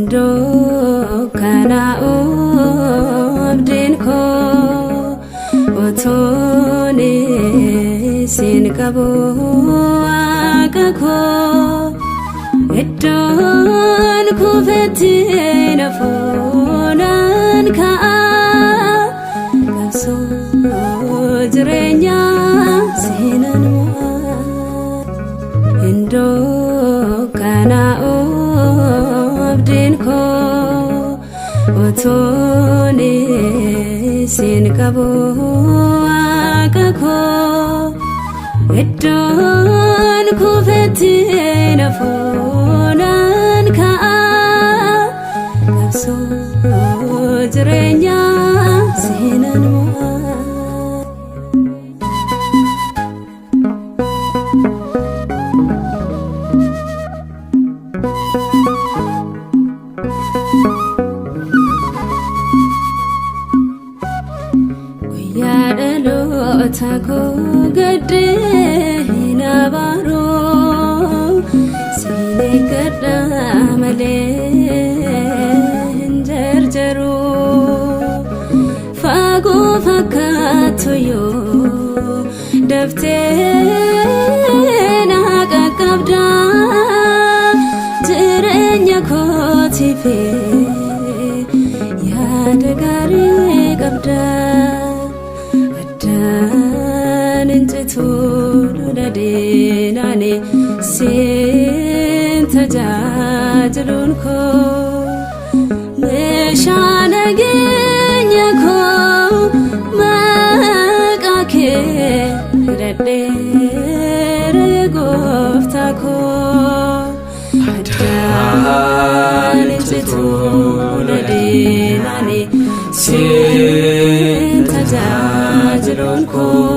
Iddoo kana oobdiin koo utuun isin qabu waaqa koo iddoon kufetti nafuunaan ka'a qabsoo jireenyaa seenan mo'a. Iddoo kana oobdiin koo utuun isin qabu waaqa koo iddoon kufetti nafuunaan ka'a qabsoo jireenyaa seenan mo'a. Guyyaa dhaloota koo gaddee hin abaaru siin eeggadha malee hin jarjaru fagoo fakkaatu yoo daftee na qaqqabda jireenya kootiif yaada gaarii qabda. Addaan hin citu lola deenaani siin tajaajiluun koo meeshaa nageenya koo maqaa kee hidhadheera gooftaa koo. Addaan hin citu lola deenaani siin tajaajiluun koo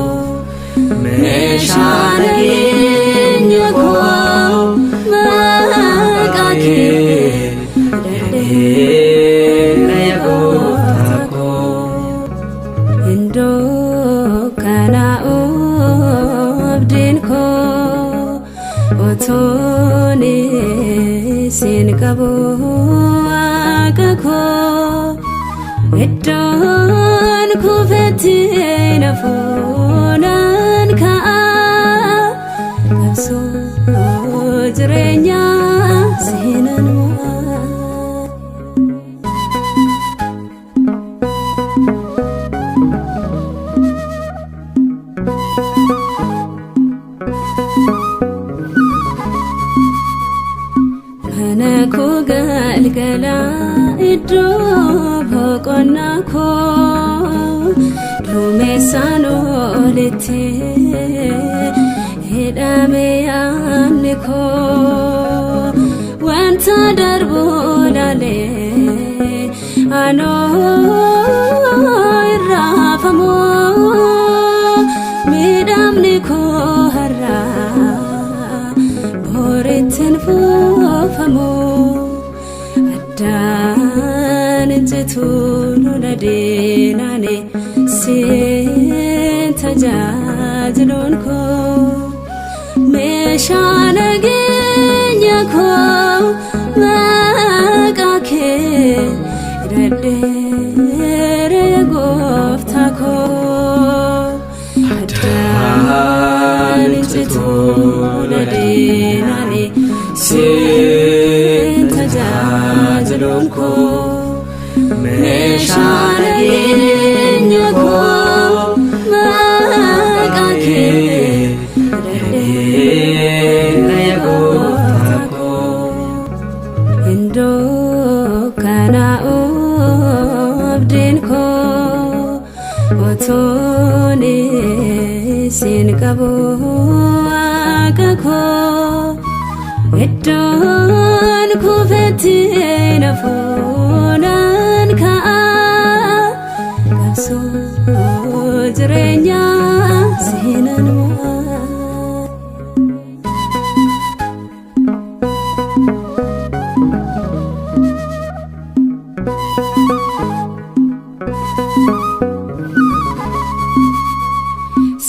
meeshaa nageenya koo maqaa kee hidhadheera gooftaa koo. Iddoo kana oobdiin koo utuun isin qabu waaqa koo iddoon kufetti nafuunaan ka'a qabsoo jireenyaa seenan mo'a. Mana koo galgala iddoo boqonnaa koo duumessaan olitti hidhame yaadni koo wanta darbu laalee anoo irraafamu miidhamni koo har'aa borittiin fuufamu addaan hin citu lola deenaani siin tajaajiluun koo meeshaa nageenya koo maqaa kee hidhadheera gooftaa koo addaan hin citu lola deenaani siin Siin tajaajiluun koo meeshaa nageenya koo maqaa kee hidhadheera gooftaa koo. Iddoo kana abdiin koo otoon siin qabu waaqa koo iddoon kufetti nafuunaan ka'a qabsoo jireenyaa seenan mo'a.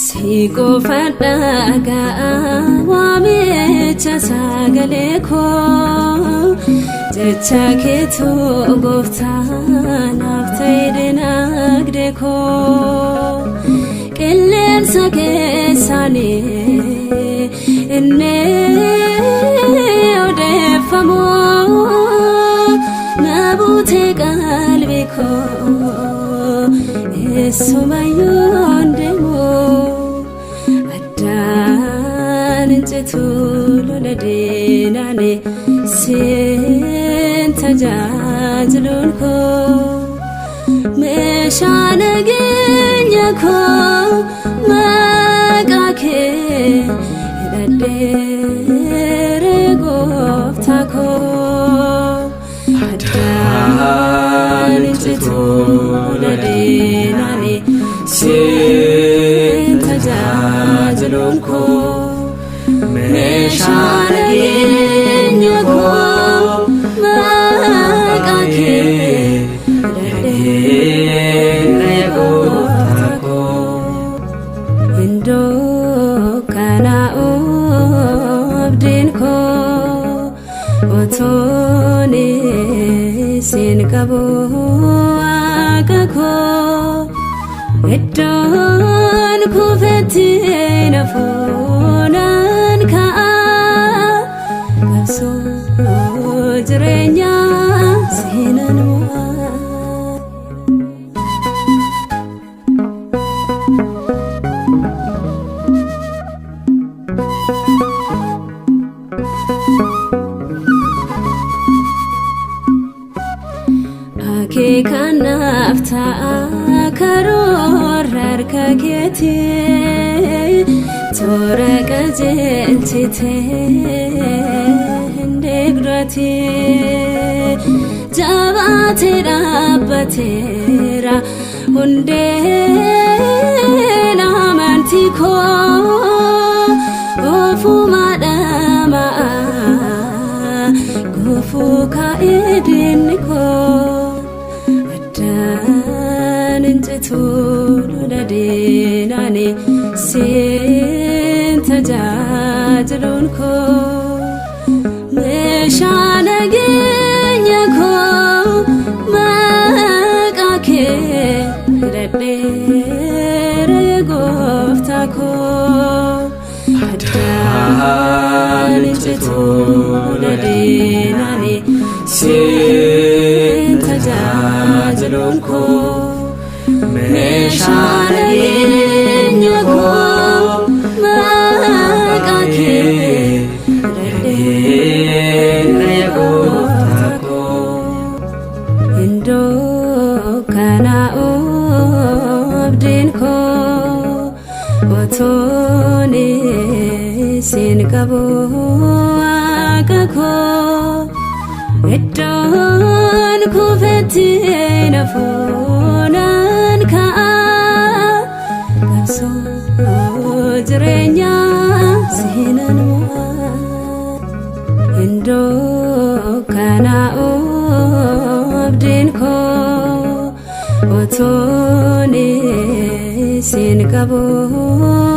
Si qofa dhagaa waamicha sagalee koo jecha keetu gooftaa naaf ta'e dinagdee koo qilleensa keessaanii inni odeeffamu na buutee qalbii koo eessumayyuu hin deemu addaan hin citu lola diinaani siin tajaajiluun koo meeshaa nageenya koo maqaa kee hidhadheere gooftaa koo addaan hin citu lola diinaani siin tajaajiluun koo meeshaa nageenya koo maqaa kee hidhadheera gooftaa koo. Iddoo kana abdiin koo otoon siin qabu waaqa koo iddoon kufetti nafuunaan ka'a qabsoo jireenyaa seenan mo'a. Akeekanaaf ta'a karoora harka keetii toora qajeelchitee hin deeggarati jabaatee dhaabbateera hundeen amantii koo ofuma dhamaa gufuu kaa'ee diinni koo. Addaan hin citu lola diinaani siin tajaajiluun koo meeshaa nageenya koo maqaa kee hidhadheera gooftaa koo addaan hin citu lola diinaani siin tajaajiluun koo meeshaa nageenya koo maqaa kee hidhadheera gooftaa koo. Iddoo kana abdiin koo otoon siin qabu waaqa koo iddoon kufetti nafuunaan ka'a qabsoo jireenyaa seenan mo'a. Iddoo kana abdiin koo otoon siin qabu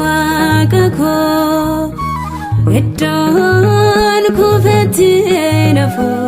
waaqa koo iddoon kufetti nafuunaan